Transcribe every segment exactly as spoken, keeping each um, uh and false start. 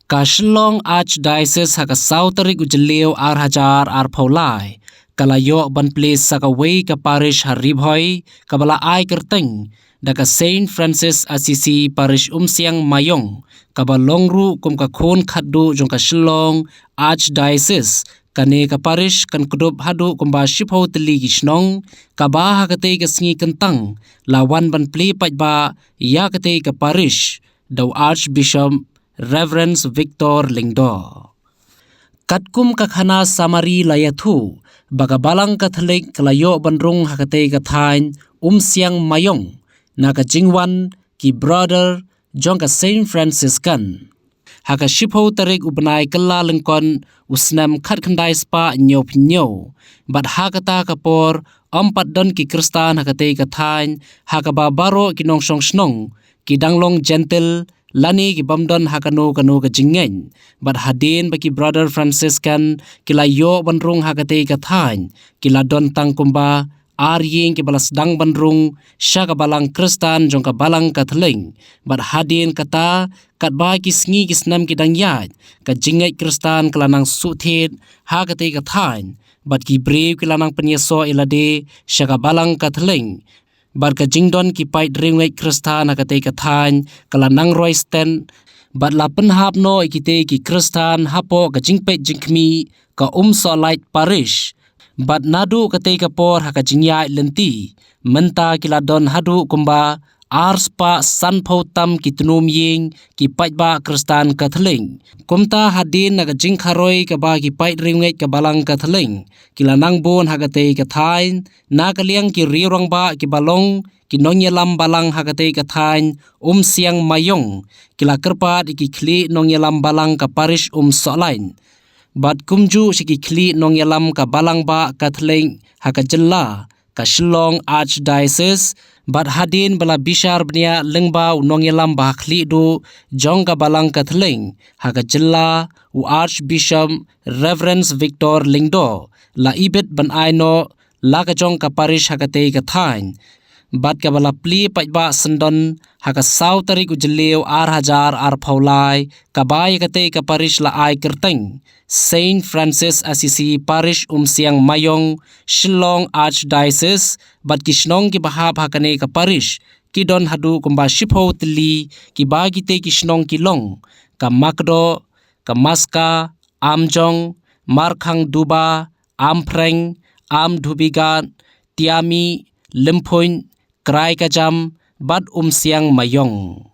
Ka Shillong Archdiocese ha ka saw tarik u Jylliew ar hajar arphew lai ka la ïoh ban plie sa kawei ka parish ha Ri Bhoi kaba la ai kyrteng da ka Saint Francis Assisi Parish Umsiang Mayong, kaba long ruh kum ka khun khatduh jong ka Shillong Archdiocese. Kane ka parish kan kdup haduh kumba shiphew tylli ki shnong, kaba ha katei ka sngi kyntang la wan ban plie paidbah ïa katei ka parish da u Archbishop Reverend Victor Lyngdoh. Katkum ka khana summary la ïathuh ba ka Balang Katholik ka la ïoh ban rung ha katei ka thaiñ Umsiang Mayong na ka jingwan ki brother jong ka Saint Franciscan ha ka shiphew tarik u bnai Kyllalyngkot u snem khatkhyndai spah hynñiewphew hynñiew. Bad ha kata ka por ym pat don ki Khristan ha katei ka thaiñ, ha kaba baroh ki nongshong shnong ki dang long Jentil lane ki bym don ha kano kano ka jingngeit. Bad hadien ba ki brother Franciscan ki la ïoh ban rung ha katei ka thaiñ, ki la don tang kumba ar ïing kiba la sdang ban rung sha ka Balang Khristan jong ka Balang Katholik. Bad hadien kata, katba ki sngi ki snem ki dang ïaid, ka jingngeit Khristan ka la nang shu thied ha katei ka thaiñ. Bad ki briew ki la nang pynïasoh ïa lade sha ka Balang Katholik. Bad ka jingdon ki paid riewngeit Khristan ha katei ka thaiñ ka la nang roi stet. Bad la pynhap noh ïa kitei ki Khristan hapoh ka jingpeit jingkhmih ka Umsohlait Parish. Bad naduh katei ka por ha ka jingïaid lynti, mynta ki la don haduh kumba ar spah sanphew tam ki tnum ïing ki paidbah Khristan Katholik. Kumta hadien na ka jingkharoi kaba ki paid riewngeit ka Balang Katholik ki la nang bun ha katei ka thaiñ, na ka liang ki riew rangbah kiba long ki nongïalam balang ha katei ka thaiñ Umsiang Mayong, ki la kyrpad ïa ki khlieh nongïalam balang ka parish Umsohlait. Bad kumjuh sha ki khlieh nongïalam ka Balang Bah Katholik ha ka jylla, ka Shillong Archdiocese. Bad hadien ba la bishar bniah lyngba u nongïalam ba khlieh duh jong ka Balang Katholik ha ka jylla, u Archbishop Reverend Victor Lyngdoh, la ibit ban ai noh la ka jong ka parish ha katei ka thaiñ. Bad kaba la plie paidbah syndon ha ka saw tarik u Jylliew ar hajar arphew lai, kaba ïa katei ka parish la ai kyrteng Saint Francis Assisi Parish Umsiang Mayong, Shillong Archdiocese. Bad ki shnong kiba hap ha kane ka parish ki don haduh kumba shiphew tylli, kiba kitei ki shnong ki long ka Makdoh, ka Maska, Amjong, Markhang Duba, Ampreng, Amdhubigat, Tiami, Lymphuid, Kraikajam bad Umsiang Mayong.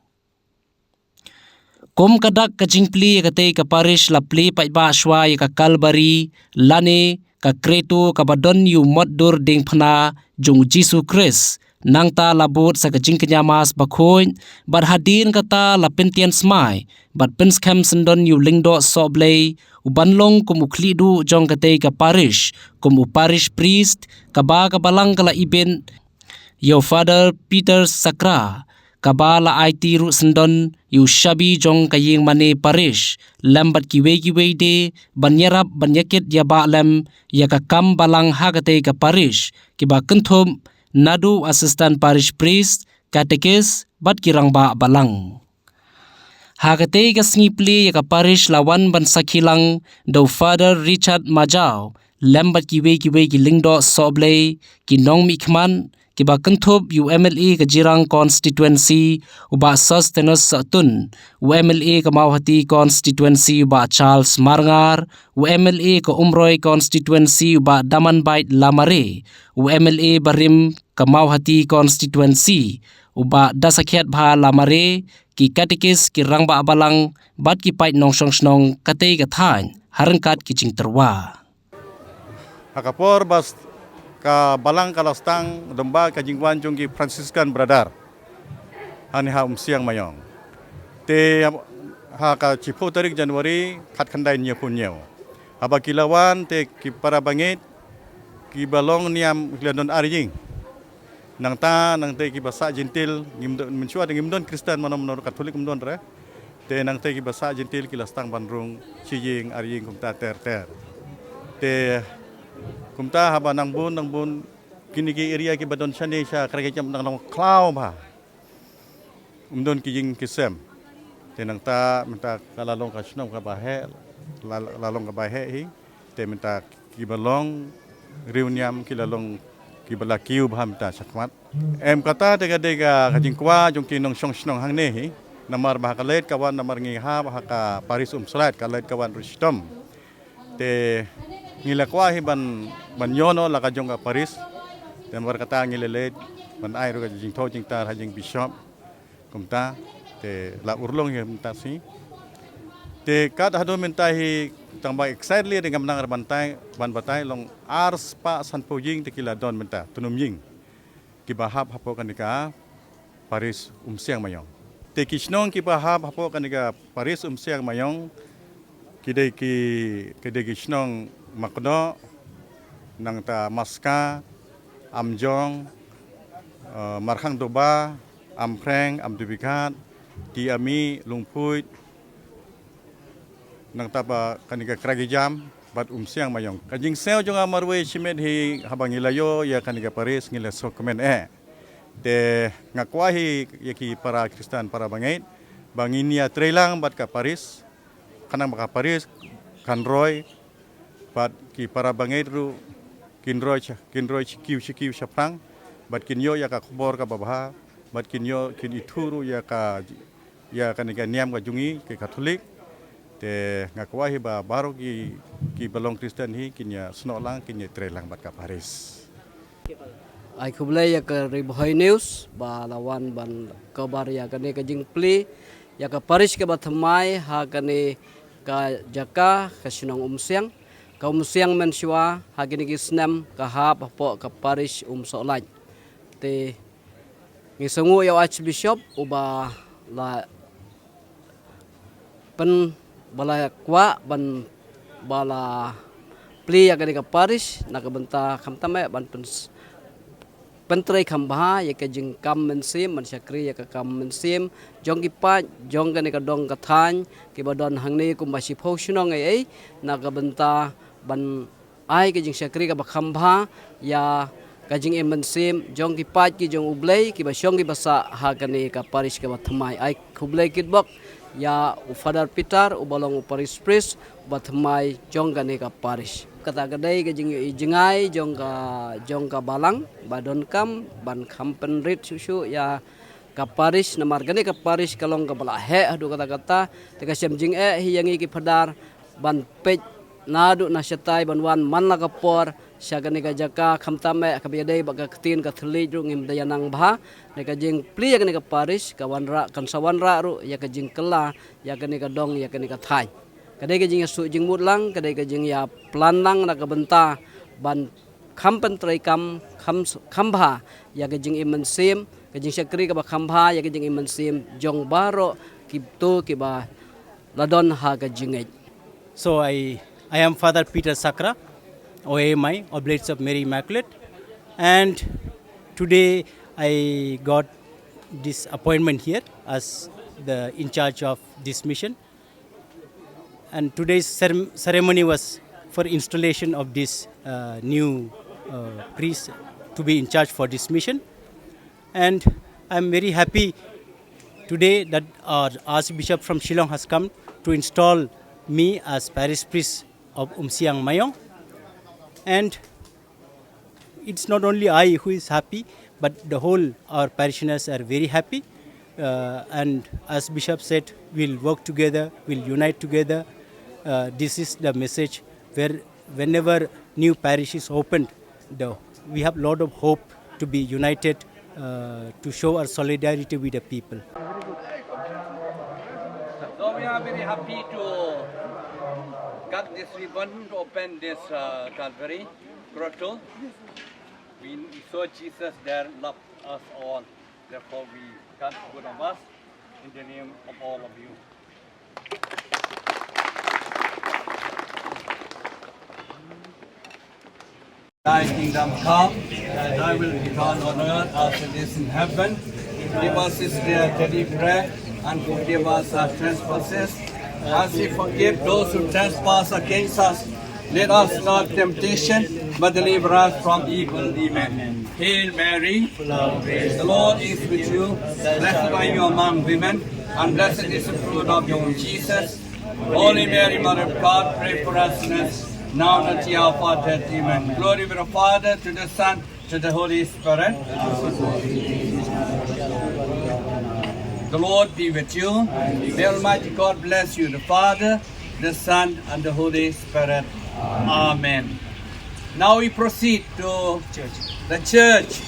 Kum ka dak ka jingplie ïa katei ka parish la plie paidbah shuwa ïa ka Kalbari lane ka Kreto kaba don ïa u mot dur diengphna jong u Jisu Khrist. Nangta la bud sa ka jingkñia Mass bakhuid, bad hadien kata la pyntieng smai bad pynskhem syndon ïa u Lyngdoh Sohblei, u ban long kum u khlieh duh jong katei ka parish, kum u parish priest, kaba ka Balang ka la ibit ïa u Father Peter Sakra, kaba la aiti ruh syndon ïa u shabi jong ka ïing mane parish, lem bad kiwei kiwei de ban ïarap ban ïakit ïabah lem ïa ka kam balang ha katei ka parish, kiba kynthup naduh assistant parish priest, catechist bad ki rangbah balang. Ha katei ka sngi plie ïa ka parish la wan ban sakhi lang da u Father Richard Majaw, lem bad kiwei kiwei ki Lyngdoh Sohblei, ki nongmihkhmat, kiba kynthup ïa u M L A ka Jirang Constituency, u Bah Sosthenes Sohtun, u M L A ka Mawhati Constituency, u Bah Charles Marngar, u M L A ka Umroi Constituency, u Bah Damanbait Lamare, u M L A barim ka Mawhati Constituency, u Bah Dasakhiatbha Lamare, ki catechist, ki rangbah balang bad ki paid nongshong shnong katei ka thaiñ ha ryngkat ki jingtyrwa. Ha ka por ba s-, ka balang ka la sdang lyngba ka jingwan jong ki Franciscan brother hangne ha Umsiang Mayong. Te ha ka shiphew tarik January khatkhyndai hynñiewphew hynñiew, haba ki la wan te ki para bangeit kiba long niam ki la don ar ïing. Nangta, nangta kiba sah Jentil, ngim don, mynshuwa te ngim don Khristan mano mano, Katholik ngim don re. Te nangta kiba sah Jentil ki la sdang ban rung shi ïing ar ïing kumta ter ter. Te kumta haba nang bun nang bun, kine ki area kiba don shane sha Kraikajam nang long khlaw bha. Ym don ki ïing ki sem. Te nangta mynta ka la long ka shnong kaba heh, la, la long kaba heh hi. Te mynta kiba long riewniam ki la long kiba la kiew bha mynta shakhmat. Em kata te ka dei ka, ka jingkwah jong ki nongshong shnong hangne hi. Namar ba ha ka leit ka wan, namar ngi hap ha ka parish Umsohlait, ka leit ka wan ruh shitom. Te ngi la kwah hi ban, ban ïoh noh la ka jong ka parish. Te namar kata ngi la leit ban ai ruh ka jingthoh jingtar ha jingbishop. Kumta te la urlong hi mynta shi. Te kat haduh mynta hi tang ba excitedly dang ngam nang ban tai, ban batai, long ar spah sanphew ïing te ki la don mynta, tnum ïing kiba hap hapoh kane ka parish Umsiang Maiong. Te ki shnong kiba hap hapoh kane ka parish Umsiang Maiong ki dei ki, ki dei ki shnong Makdoh, nangta Maska, Amjong, eh, Markhang Doba, Ampreng, Amdebiegat, Tiami, Lungphuit, nangta ba kane ka Krakijam bad Umsiang Maiong. Ka jingsngew jong nga marwei shimet hi haba ngi la ïoh ïa kane ka parish ngi la sngewkmen eh. Te nga kwah hi ïa ki para Khristan, para bangeit, ba ngin ïa treilang bad ka parish. Khnang ba ka parish kan roi bad ki para bangeit ruh kin roi sha, kin roi shi kiew shi kiew shaphrang bad kin ïoh ïa ka khubor kaba bha bad kin ïoh, kin ithuh ruh ïa ka, ïa kane ka niam ka jong ngi ki Katholik. Te nga kwah hi ba baroh ki, kiba long Khristan hi kin ïa snoh lang, kin ïa trei lang bad ka parish. Ai khublei ïa ka Ri Bhoi News ba la wan ban cover ïa kane ka jingplie ïa ka parish kaba thymmai ha kane ka jaka ka shnong Umsiang. Ka Umsiang mynshuwa ha kine ki snem ka hap hapoh ka parish Umsohlait. Te ngi sngewnguh ïa u Archbishop uba la pyn, ba la kwah ban, ba la plie ïa kane ka parish na ka bynta khamtam eh ban pyn, pyntrei kham bha ïa ka jingkam mynsiem, ban shakri ïa ka kam mynsiem jong ki paid jong kane ka dong ka thaiñ kiba don hangne kumba shiphew shnong ei ei, na ka bynta ban ai ka jingshakri kaba kham bha ïa ka jingim mynsiem jong ki paid ki jong U Blei kiba shong kiba sah ha kane ka parish kaba thymmai. Ai khublei kitbok ïa u Father Peter uba long u parish priest uba thymmai jong kane ka parish. Kata ka dei ka jingïohi jngai jong ka, jong ka balang ba donkam ban kham pynrit shuh shuh ïa ka parish, namar kane ka parish ka long kaba la heh haduh katta katta. Te ka shem jingeh hi ïa ngi ki phadar ban peit naduh na shatai ban wan man la ka por sha kane ka jaka, khamtam eh kaba ïadei bad ka ktien Katholik ruh ngim da ïa nang bha. Te ka jingplie ïa kane ka parish ka wanrah, kan sa wanrah ruh ïa ka jingkylla ïa kane ka dong, ïa kane ka thaiñ. Ka dei ka jingïasuh jingmut lang, ka dei ka jingïaplan lang na ka bynta ban kham pyntreikam kham, kham bha ïa ka jingim mynsiem, ka jingshakri kaba kham bha ïa ka jingim mynsiem jong baroh kito kiba la don ha ka jingngeit. So I, I am Father Peter Sakra, O A M I, Oblates of Mary Immaculate, and today I got this appointment here as the in charge of this mission. And today's cerem-, ceremony was for installation of this, uh, new, uh, priest to be in charge for this mission. And I'm very happy today that our Archbishop from Shillong has come to install me as parish priest of Umsiang Maiong. And it's not only I who is happy, but the whole our parishioners are very happy. Uh, and as Bishop said, we'll work together, we'll unite together. Uh, this is the message where whenever new parish is opened, the, we have lot of hope to be united, uh, to show our solidarity with the people. So we are very happy to cut this ribbon to open this, uh, Calvary grotto. We, we saw Jesus there loved us all. Therefore, we cut both of us in the name of all of you. Thy kingdom come, thy will be done on earth as it is in heaven. Give us this day our daily bread, and forgive us our trespasses, as we forgive those who trespass against us. Lead us not temptation, but deliver us from evil. Amen. Hail Mary, the Lord is with you. Blessed are you among women, And blessed is the fruit of your womb, Jesus. Holy Mary, Mother of God, pray for us sinners, now and at the hour of our death. Amen. Glory be to the Father, to the Son, to the Holy Spirit. The Lord be with you. May Almighty God bless you, the Father, the Son, and the Holy Spirit. Amen. Now we proceed to the church.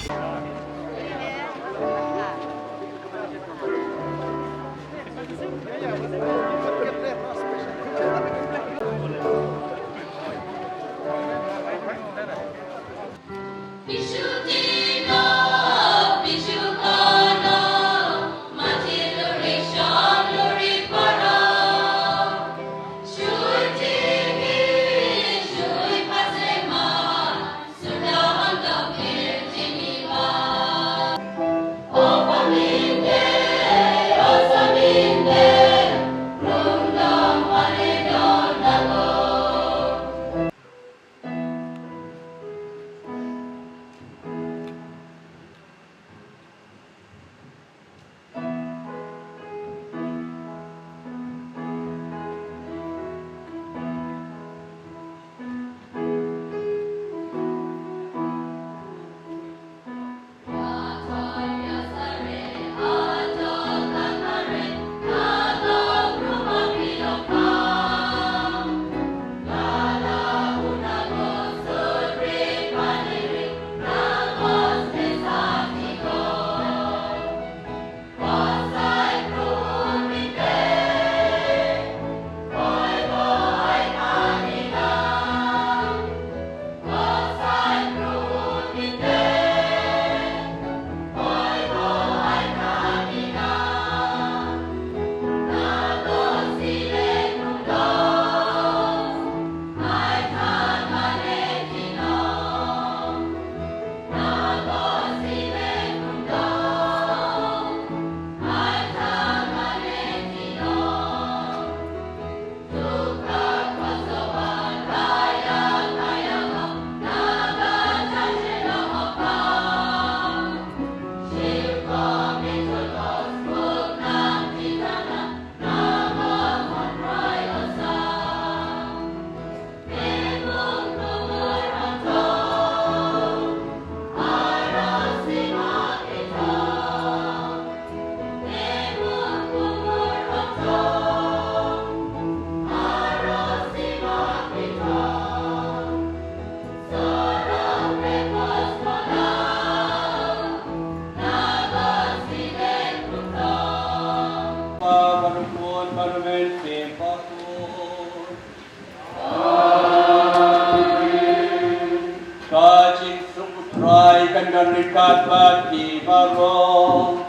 Ka jingsuk U Trai kan don ryngkat bad phi baroh.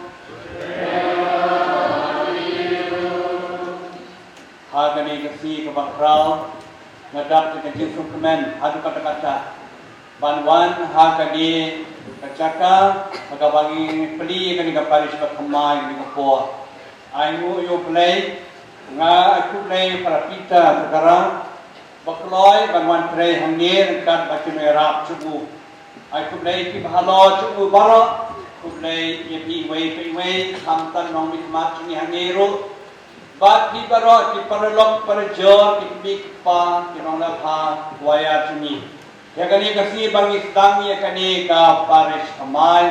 Ha kane ka sngi kaba khraw, nga dap da ka jingsngewkmen haduh katta katta ban wan ha kane ka jaka ha kaba ngi plie kane ka parish bathymmai kane ka por. Ai nguh ïa U Blei, nga ai khublei para Peter Takara ba kloi ban wan trei hangne ryngkat bad ki nongïarap jong u. Ai khublei ki bahalor jong u baroh, khublei ïa phi iwei pa iwei, khamtam nongmihkhmat jong ngi hangne ruh. Bad phi baroh ki paralok parajor, ki kmie ki kpa, ki nongla bha, choir jong ngi. Ïa kane ka sngi ba ngi sdang ïa kane ka parish thymmai,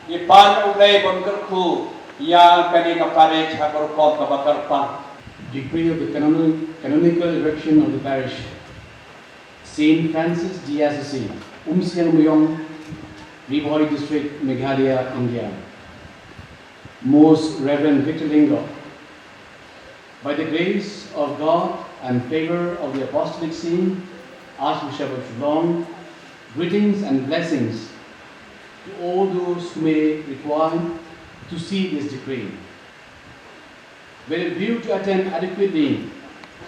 ngi pan U Blei ban kyrkhu ïa kane ka parish ha ka rukom kaba kyrpang. Decree of the canoni-, canonical erection of the parish. Saint Francis de Assisi, Umsiang Muyong, Ri Bhoi District, Meghalaya, India. Most Reverend Victor Lyngdoh, by the grace of God and favor of the Apostolic See, Archbishop of Shillong, greetings and blessings to all those who may require to see this decree. With a view to attend adequately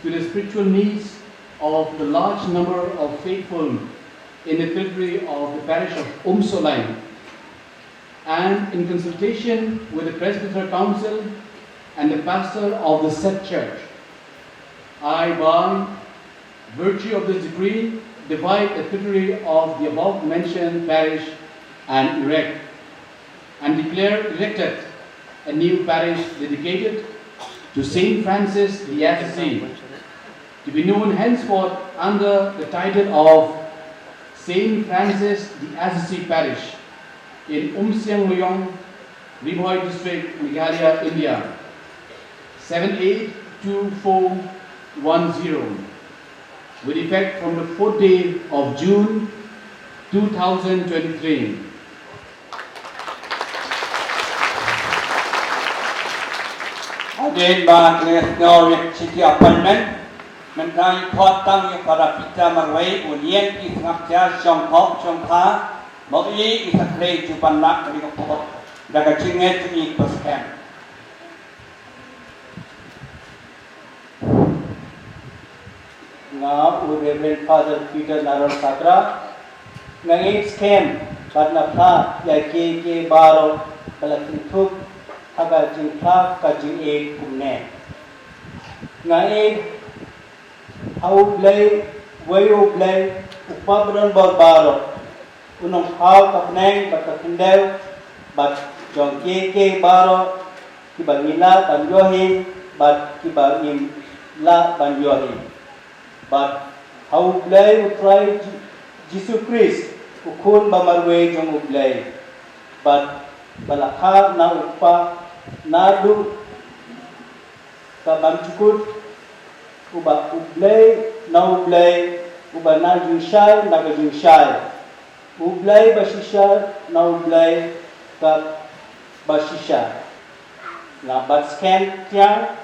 to the spiritual needs of the large number of faithful in the pilgrimage of the parish of Umsohlai, and in consultation with the Presbyteral Council and the pastor of the said church, I, by virtue of this decree, divide the pilgrimage of the above mentioned parish and erect and declare erected a new parish dedicated To Saint Francis de Assisi, to be known henceforth under the title of Saint Francis de Assisi Parish, in Umsiang Luyong, Ri Bhoi District, Meghalaya, India, seven eight two four one zero, with effect from the fourth day of June two thousand twenty-three. Hadien ba ki la sngewbha ïa ka shithi appointment, mynta ngi khot tang ïa u Father Peter Marwei, u lien ki sngap jar shong thok shong pha, ba u ïa i sakhlei jubab na kane ka por da ka jingngeit jong i kaba skhem. Nga u Reverend Father Peter Naron Sakra, nga ngeit skhem bad nga phla ïa kiei kiei baroh ba la kynthup ha ka jingphla ka jingïeit kumne. Nga ngeit ha U Blei, uwei U Blei, U Kpa badonbor baroh, u nongthaw ka bneng bad ka khyndew, bad jong kiei kiei baroh, kiba ngi lah ban ïohi bad kiba ngim lah ban ïohi. Bad ha U Blei U Trai Ji-, Jisu Khrist, U Khun ba marwei jong U Blei, bad ba la kha na U Kpa naduh ka bymjukut, uba U Blei na U Blei, uba na jingshai na ka jingshai, U Blei ba shisha na U Blei kaba shisha. Nga bat skhem thiang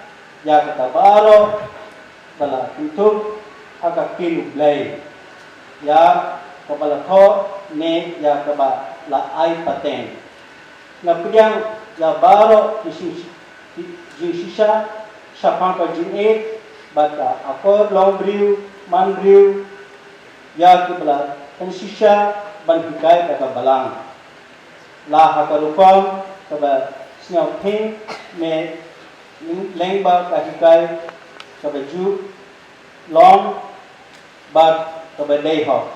ïa kata baroh ba la kynthup ha ka ktien U Blei, ïa kaba la thoh ne ïa kaba la ai pateng. Nga pdiang ïa baroh ki jing-, ki jingshisha shaphang ka jingïeit bad ka akor long briew man briew, ïa kiba la pynshisha ban hikai da ka balang. La ha ka rukom kaba sngewthiang ne lyngba ka hikai kaba ju long bad kaba dei hok,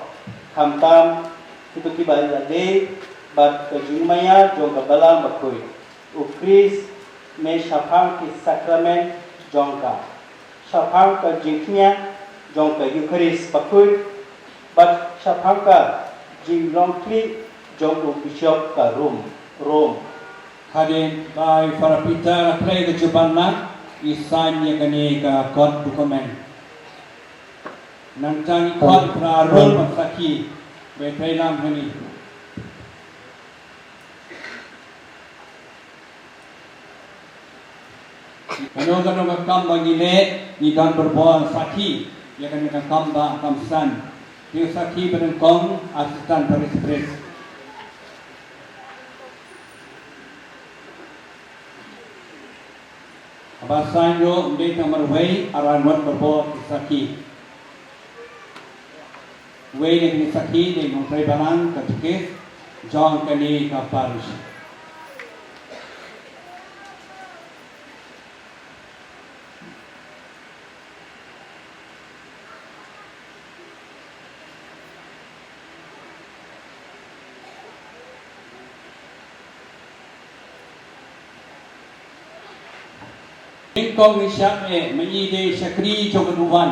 khamtam kiba kiba ïadei bad ka jingmaïa jong ka Balang Bakhuid U Khrist, ne shaphang ki sakrament jong ka, shaphang ka jingkñia jong ka Eukharist Bakhuid, bad shaphang ka jinglong khlieh jong u Bishop ka Rom, Rom. Hadien ba i Father Peter la khlei ka jubab na, i sign ïa kane ka kot document. Nangta ngi khot i Father Aaron ban sakhi, ba i trei lang hangne. Kano kano ka kam ba ngi leh, ngi don barabor sakhi ïa kane ka kam ba kam san. Ki sakhi ba nyngkong, Assistant Parish Priest. Haba sign ruh ym dei tang marwei, ar ngut barabor ki sakhi. Wei na kine sakhi dei nongtrei balang, katekist jong kane ka parish. Nyngkong ngi shah eh, ma i dei shakri jong ka duwan.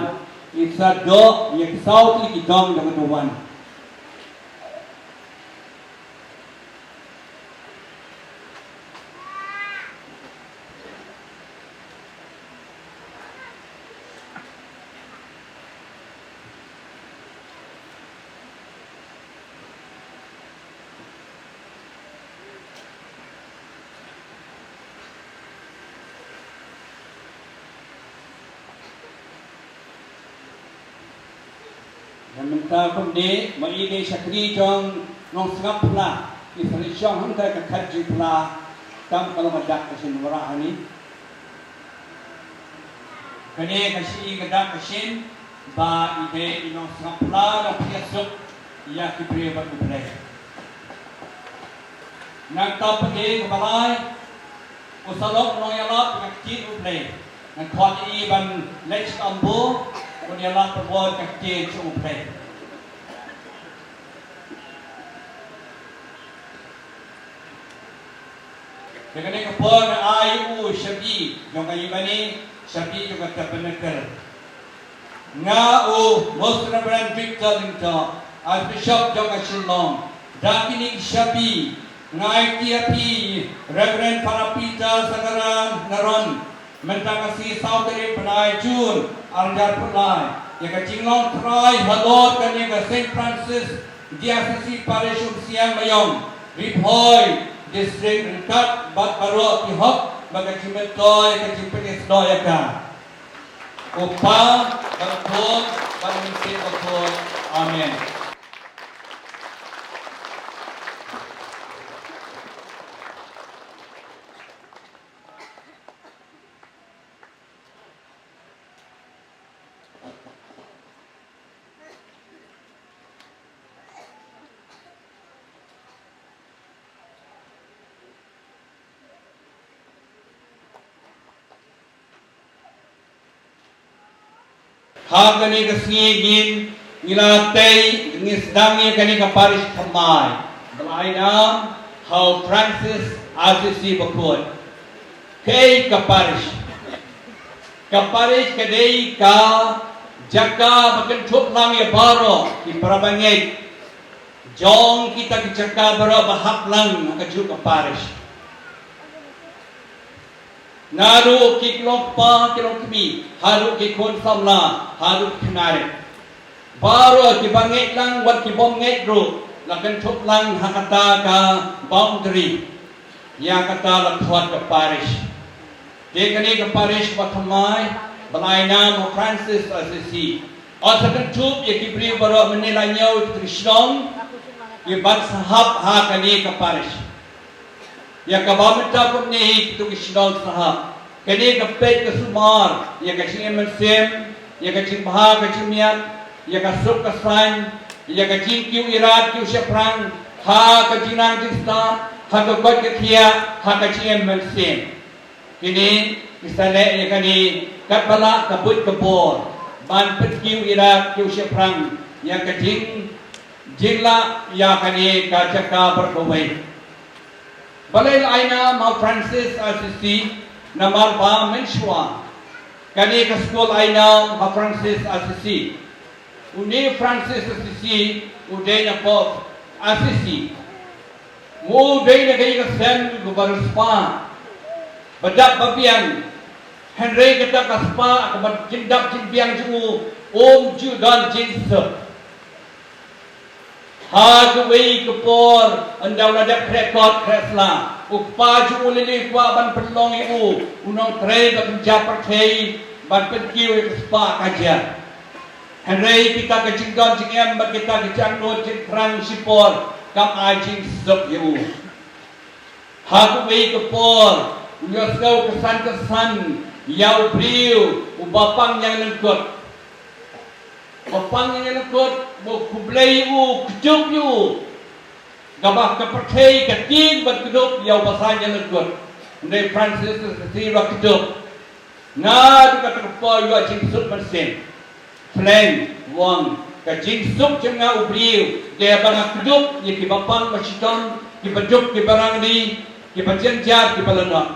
I sa doh ïa ki saw tylli ki dong jong ka duwan. Ïa mynta kumne, ma i dei shakri jong nongsngap phla, i sa leit shong hangtai ka khat jingphla, tam ka long ka dak ka shin wanrah hangne. Kane ka shi ka dak ka shin, ba i dei i nongsngap phla, nongpynïasuk ïa ki briew bad U Blei. Nangta pat de kaba lai, u sa long u nongïalap ka ktien U Blei. Ngan khot ïa i ban leit sha ka umbur, un ïalap bad ka ktien jong U Blei. Te kane ka por nga ai u shabi jong ka imani, shabi jong ka tabernacle. Nga u Most Reverend Victor Lyngdoh, Archbishop jong ka Shillong, da kine ki shabi nga aiti ïa phi Reverend Father Peter Sangara Naron, mynta ka sngi saw tarik bnai June arhajar arphew lai, ïa ka jinglong trai halor kane ka Saint Francis de Assisi Parish Umsiang Maïong, Ri Bhoi District, ryngkat bad baroh ki hok ba ka jingmyntoi ka jingpyniasnoh ïa ka. U Kpa, bad u Khun, bad u Mynsiem Bakhuid. Amen. Ha kane ka sngi ngin, ngi la tei, ngin sdang ïa kane ka parish thymmai ba la ai nam ha u Francis Assisi Bakhuid. Kaei ka parish? Ka parish ka dei ka jaka ba kynthup lang ïa baroh ki para bangeit jong kita ki jaka baroh ba hap lang ha kajuh ka parish. Naduh ki longkpa, ki longkmie, haduh ki khun samla, haduh ki khynnah. Baroh ki bangeit lang, wat ki bym ngeit ruh, la kynthup lang ha kata ka boundary. Ïa kata la khot ka parish. Te kane ka parish ba thymmai ba la ai nam ha u Francis Assisi. Ot sa kynthup ïa ki briew baroh mynne la ñiew ki shnong, ki ban sahap ha kane ka parish. Ïa kaba mynta kumne hi kito ki shnong sahap. Kane ka peit ka sumar ïa ka jingim mynsiem, ïa ka jingbha ka jingmiat, ïa ka suk ka saiñ, ïa ka jingkiew ïarap kiew shaphrang ha ka jingnang jingstad, ha ka koit ka khiah, ha ka jingim mynsiem. Kine ki sa leh ïa kane katba lah ka buit ka bor ban pynkiew ïarap kiew shaphrang ïa ka jing, jinglah ïa kane ka jaka baroh kawei. Balei la ai nam ha u Francis Assisi? Namar ba mynshuwa kane ka skul ai nam ha u Francis Assisi. Une u Francis Assisi u dei na pop Assisi. Mo u dei na ka ïing ka sem kaba riewspah, ba dap ba biang. Hynrei kata ka spah kaba jingdap jingbiang jong u, um ju don jingsuk. Ha kawei ka por, ynda u la dep khreh kot khreh sla, u kpa jong u lei lei u kwah ban pynlong ïa u u nongtrei ba kynja pyrthei, ban pynkiew ïa ka spah ka jia. Hynrei kita ka jingdon jingem bad kita ka jingangnud jingthrang shipor kam ai jingsuk ïa u. Ha kawei ka por u ïohsngew kyrsan kyrsan ïa u briew uba pang ïa ka lyngkut. Ba pang ïa ka lyngkut, ba khublei ïa u, kdup ïa u. Kaba ka pyrthei ka tieng ban kdup ïa uba saiñ ïa ka lyngkut. Hynrei Francis Assisi ruh kdup. Naduh kata ka por u ïoh jingsuk mynsiem. Pyrshang, u ong, ka jingsuk jong nga u briew, dei ba nga kdup ïa kiba pang ba shitom, kiba duk kiba rangli, kiba jynjar kiba lanot.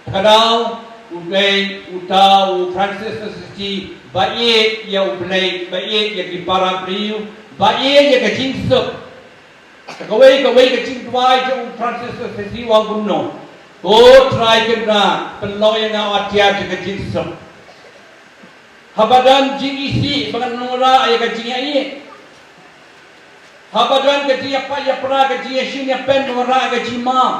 Ka daw, u dei uta u Francis Assisi ba ïeit ïa U Blei, ba ïeit ïa ki para briew, ba ïeit ïa ka jingsuk. Kawei kawei ka jingduwai jong u Francis Assisi u ong kumno: Ko Trai Kynrad, pynlong ïa nga u atiar jong ka jingsuk. Haba don jingisih ba ngan wanrah ïa ka jingïaieit. Haba don ka jingïapait ïapra, ka jingïashim ïapen, ngan wanrah ïa ka jingmap.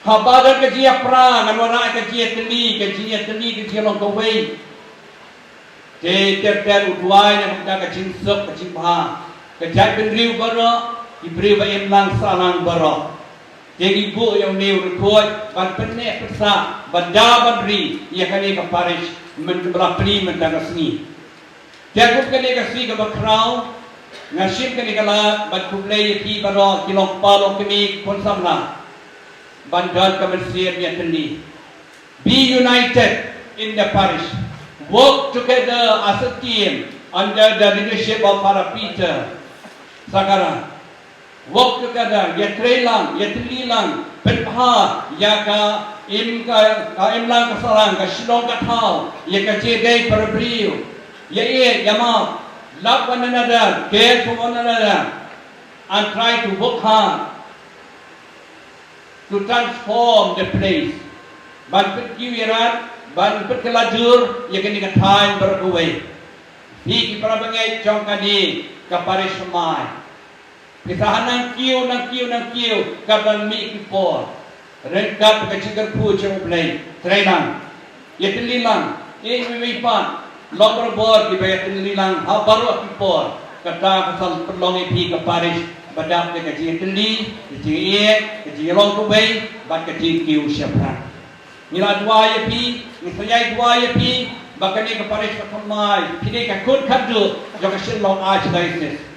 Haba don ka jingïapra, ngan wanrah ïa ka jingïatylli, ka jingïatylli ka jinglong kawei. Te ter ter u duwai na ka bynta ka jingsuk ka jingbha ka jaitbynriew baroh, ki briew ba imlang sahlang baroh. Te ngi buh ïa une u riewkhuid ban pynneh pynsah, ban da ban ri ïa kane ka parish, mynta ba la plie mynta ka sngi. Te kum kane ka sngi kaba khraw, nga shim kane ka lad ban khublei ïa phi baroh ki longkpa longkmie, ki khun samla, ban don ka mynsiem ïatylli. Be united in the parish. Work together as a team under the leadership of Father Peter Sangara. Work together, ïa trei lang, ïa tylli lang, pynbha ïa ka im ka, ka imlang ka sahlang, ka shnong ka thaw, ïa ka jingïadei para briew, ïa ïeit ïa map, love one another, care for one another, and try to work hard to transform the place. Ban pynkiew ïarap, ban pynkylla jur ïa kane ka thaiñ baroh kawei. Phi ki para bangeit jong kane ka parish Thymmai, phi sa ha nang kiew, nang kiew, nang kiew, kat ban mih ki por. Ryngkat ka jingkyrkhu jong U Blei, trei lang, ïa tylli lang, ïa iwei iwei pat, long barabor kiba ïa tylli lang ha baroh ki por. Kata ka sa pynlong ïa phi ka parish ba dap da ka jingïatylli, ka jingïeit, ka jinglong kawei bad ka jingkiew shaphrang. Ngi la duwai ïa phi, ngi sa ïai duwai ïa phi ba kane ka parish ka Thymmai phi dei ka khun khatduh jong ka Shillong Archdiocese.